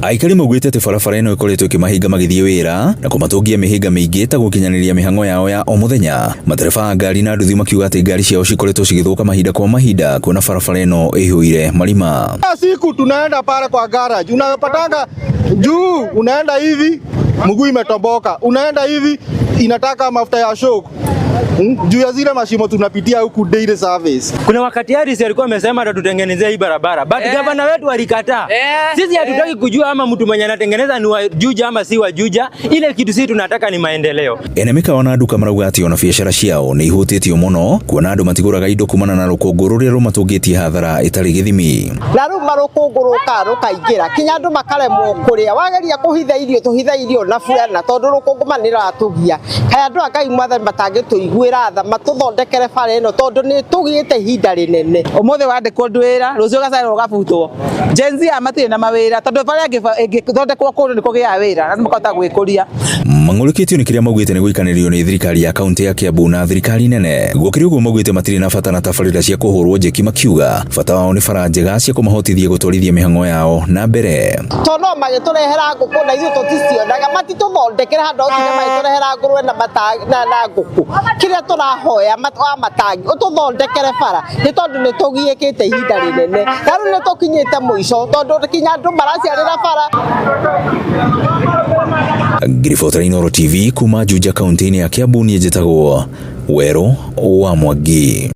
Aikari maugĩte atĩ barabara ĩno ĩkoretwo ĩkĩmahinga magĩthiĩ wĩra na kũmatũngia mĩhĩnga mĩingĩ ta gũkinyanĩria mĩhang'o yao ya o mũthenya. Matereba a ngari na nduthi makiuga atĩ ngari ciao cikoretwo cigĩthũka mahinda kwa mahinda kuona barabara ĩno ĩihũire marima. Kila siku tunaenda pale kwa garage, unapatanga juu, unaenda hivi mguu imetoboka, unaenda hivi inataka mafuta ya shock, juu ya zile mashimo tunapitia huku daily service. Kuna wakati Harris alikuwa amesema atatutengenezea hii barabara, but gavana wetu alikataa. Sisi hatutaki kujua ama mtu mwenye anatengeneza ni wa Juja ama si wa Juja. Ile kitu sisi tunataka ni maendeleo. Ene mĩkawa na nduka marauga atĩ ona biacara ciao nĩ ihutĩtio mũno kuona andũ matigũraga indo kumana na rũkũngũ rũrĩa rũmatũngĩtie hathara ĩtarĩ gĩthimi. Na rĩu marũkũngũ rũkaga rũkaingĩra kinya andũ makaremwo kũrĩa. Wageria kũhitha irio, tũhitha irio na burana tondũ rũkũngũ ma nĩ rũratũgia. Kaĩ andũ a Ngai Mwathani matangĩtũiguĩra tha, matũthondekere bara ĩno, tondũ nĩ tũgĩte ihinda rĩnene. Umuthi wandĩkwo wĩra, rũciũ ũgacererwo ũgabutwo. Gen Z aya matirĩ na mawĩra, tondũ bara ĩngĩthondekwo kũndũ nĩ kũgĩaga wĩra na makahota gwĩkũria. Mang'ũrĩkĩtio nĩ kĩrĩa maugĩte nĩ gũikanĩrio nĩ thirikari ya kaunti ya Kiambu na thirikari nene. Gũkĩrĩ ũguo, maugĩte matirĩ na bata na tabarĩra cia kũhũrwo njeki, makiuga bata wao nĩ bara njega cia kũmahotithia gũtwarithia mĩhang'o yao na mbere. To no magĩtũrehera ngũkũ na ithuĩ tũticionaga, matitũthondekere handũ ha gũtinda magĩtũrehera ngũrwe na ngũkũ. Kĩrĩa tũrahoya wa matangi, ũtũthondekere bara, nĩ tondũ nĩ tũgiĩkĩte ihinda rĩnene na rĩu nĩ tũkinyĩte mũico, tondũ kinya andũ maraciarĩra bara. Ngiribotera Inooro TV kuma Juja, kaunti-inĩ ya Kiambu, niĩ njĩtagwo Werũ wa Mwangi.